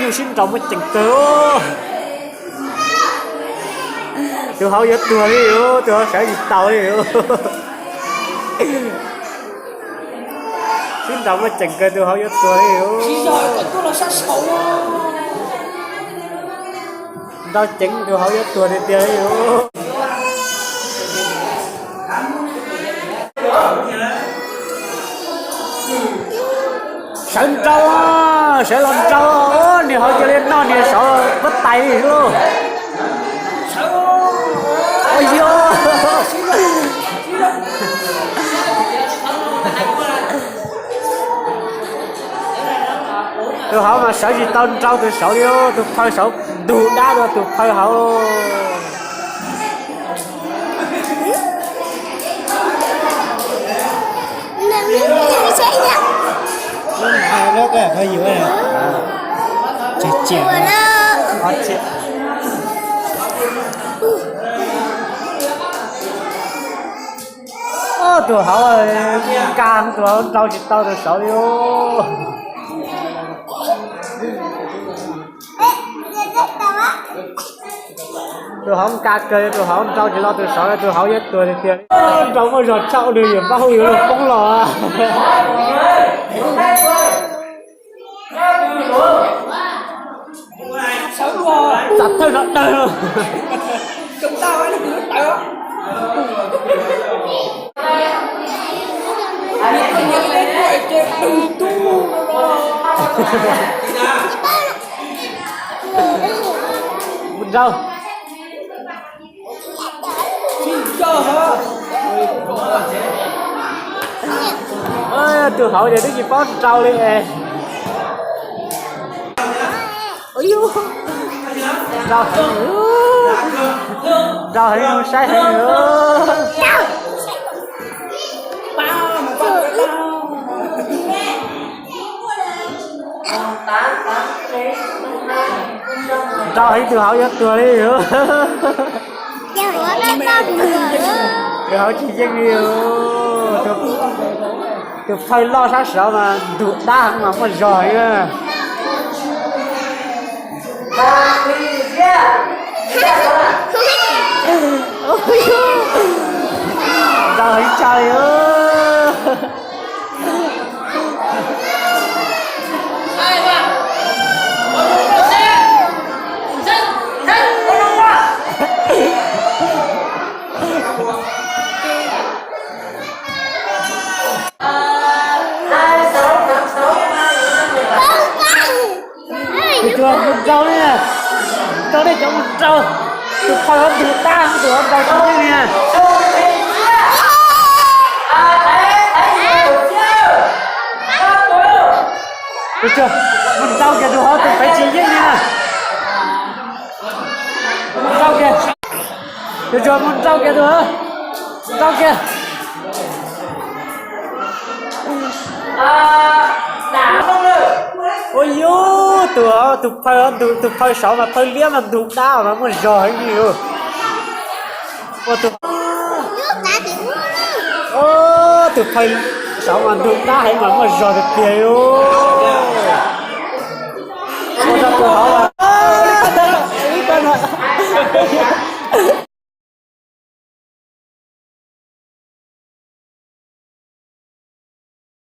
Sib nraus muaj ceem kawg. Tus hauv yuav tuag li, tus hauv sawv tsis tau li. Sib nraus muaj ceem kawg, tus hauv yuav tuag li. Nraus ceev tus hauv yuav tuag tiag tiag li. Sawv nraus, sawv los nraus, niag hauv cia li noj niag saud puab tais li lauj. Ua yog. Tus hauv mas sawv tsis tau nrau tus saud li, tus phaw saud ntug dab dua tus phaw hauv. Tus hauv nka, tus hauv nrau tsis tau tus saud li. Tus hauv nka kawg, tus hauv nrau tsis los tus saud, tus hauv yuav tuag tiag tiag. Nrau muaj zog tshaj, ua rau yawm pab hu yuav luag poob los. Txav thawj no dawg. Nrau. Tus hauv ces twb tsis paub nrau li es. Nrau heev, nrau heev, saib heev. Nrau heev, tus hauv yuav tuag li. Tus hauv tsis yeej li. Tus phaw loj sab saud mas ntug dab heev mas muaj zog heev. Nrau heev tshaj li. Tus tsuag mus nrau li, nrau li cov mus nrau. Tus phaw ntug dab, tus nrau tsis yeej li. Tus tsuag mus nrau kiag tus hauv, tus pem tsis yeej li na. Mus nrau kiag. Tus tsuag mus nrau kiag tus hauv, nrau kiag. Ua yus, tus, tus phaw, tus phaw saud mas phaw liab mas ntug dab mas muaj zog heev li. Ua tus, tus phaw saud mas ntug dab heev mas muaj zog tiag tiag li. Ua rau tus hauv mas